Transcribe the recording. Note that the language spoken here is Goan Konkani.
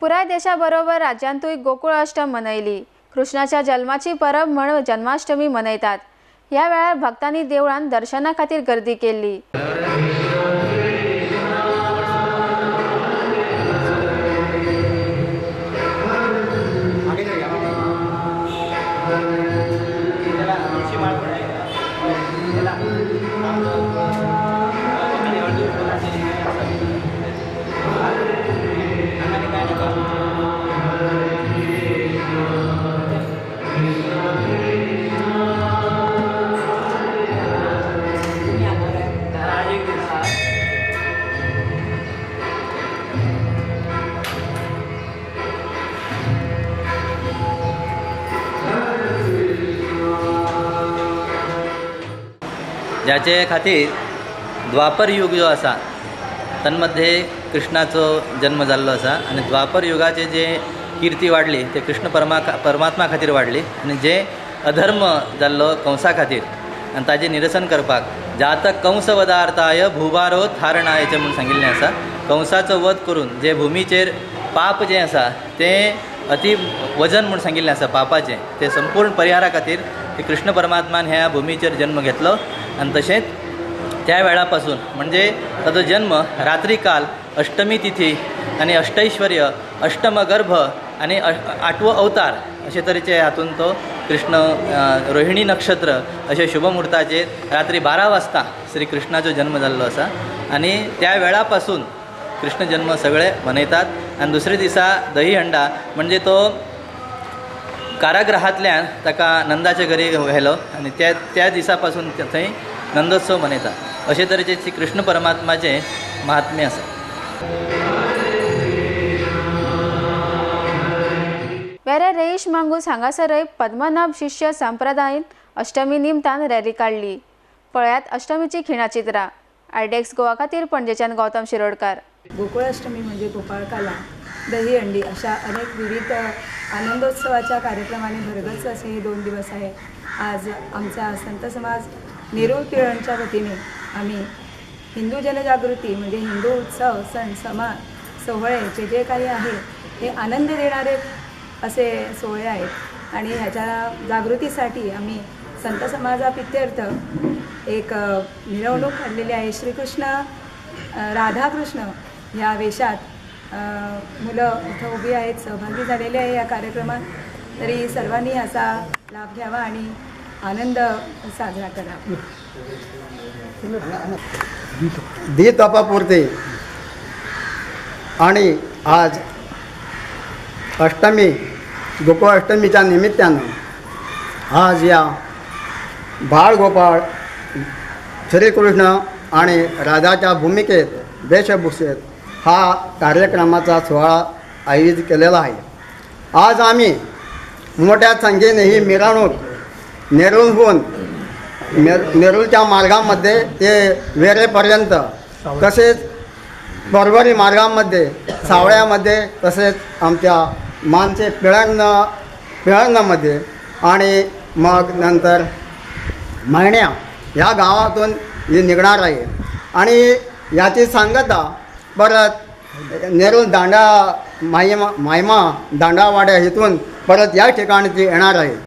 पुराय देशा बरोबर राज्यांतूय गोकुळ अष्टम मनयली। कृष्णाच्या जल्माची परब म्हण जन्माष्टमी मनयतात। ह्या वेळार भक्तांनी देवळांत दर्शना खातीर गर्दी केल्ली। ज्याचे खातीर द्वापर युग जो आसा तन्मध्ये कृष्णाचो जन्म जाल्लो आसा आनी द्वापर युगाचे जे कीर्ती वाडली ते कृष्ण परमात्मा खातीर वाडली आनी जे अधर्म जाल्लो कंसा खातीर आनी ताजें निरसन करपाक जात कंसवदार्थाय भूभारो थारणायचें म्हूण सांगिल्लें आसा। कंसाचो वध करून जे भुमीचेर पाप जें आसा तें अति वजन म्हूण सांगिल्लें आसा पापाचें तें संपूर्ण परिहारा खातीर कृष्ण परमात्मान ह्या भुमीचेर जन्म घेतलो आनी तशेंच त्या वेळा पासून म्हणजे ताजो जन्म रात्रीकाल अष्टमी तिथी आनी अष्टैश्वर्य अष्टमगर्भ आनी आठवो अवतार अशे तरेचे हातून तो कृष्ण रोहिणी नक्षत्र अशे शुभमुहूर्ताचेर रात्री 12 वाजता श्री कृष्णाचो जन्म जाल्लो आसा आनी त्या वेळा पासून कृष्ण जन्म सगळे मनयतात। आनी दुसरे दिसा दही हंडा म्हणजे तो कारागृहांतल्यान ताका नंदाच्या घरी व्हेलो आनी त्या त्या दिसा पासून थंय नंदोत्सव मनयतात। अशे तरेचे श्री कृष्ण परमात्माचें महात्म्य आसा। वेऱ्या रेईश मांगूस हांगासरय पद्मनाभ शिष्य संप्रदायेन अष्टमी निमतान रॅली काडली। पळयात अष्टमीची खिणाचित्रां। आयडेक्स गोवा खातीर पणजेच्यान गौतम शिरोडकर। गोकुळाष्टमी म्हणजे गोपाळकाला दहीहंडी अशा अनेक विविध आनंदोत्सवाच्या कार्यक्रमाने भरगच्च असे हे 2 दिवस आहे। आज आमचा संत समाज नेरूळ पिळणच्या वतीने आम्ही हिंदू जनजागृती म्हणजे हिंदू उत्सव सण समा सोहळे जे जे काही आहे हे आनंद देणारे असे सोहळे आहेत आणि ह्याच्या जागृतीसाठी आम्ही संत समाजाप्रित्यर्थ एक मिरवणूक काढलेली आहे। श्रीकृष्ण राधाकृष्ण ह्या वेशात मुलं इथं उभी आहेत, सहभागी झालेले आहे या कार्यक्रमात। तरी सर्वांनी याचा लाभ घ्यावा आणि आनंद साजरा करावा। द्वितपापुरते आणि आज अष्टमी गोकुळ अष्टमीच्या निमित्तानं आज या बाळगोपाळ श्रीकृष्ण आणि राधाच्या भूमिकेत वेशभूषेत हा कार्यक्रमाचा सोहळा आयोजित केलेला आहे। आज आम्ही मोठ्या संख्येने ही मिरवणूक नेरूळहून नेरूळच्या मार्गामध्ये ते वेरेपर्यंत तसेच परवरी मार्गामध्ये सावळ्यामध्ये तसेच आमच्या मानचे पिळर्णामध्ये आणि मग नंतर महिन्या ह्या गावातून ही निघणार आहे आणि याची सांगता परत नेरूळ दांडा माहिमा दांडावाड्या इथून परत या ठिकाणी ती येणार आहे।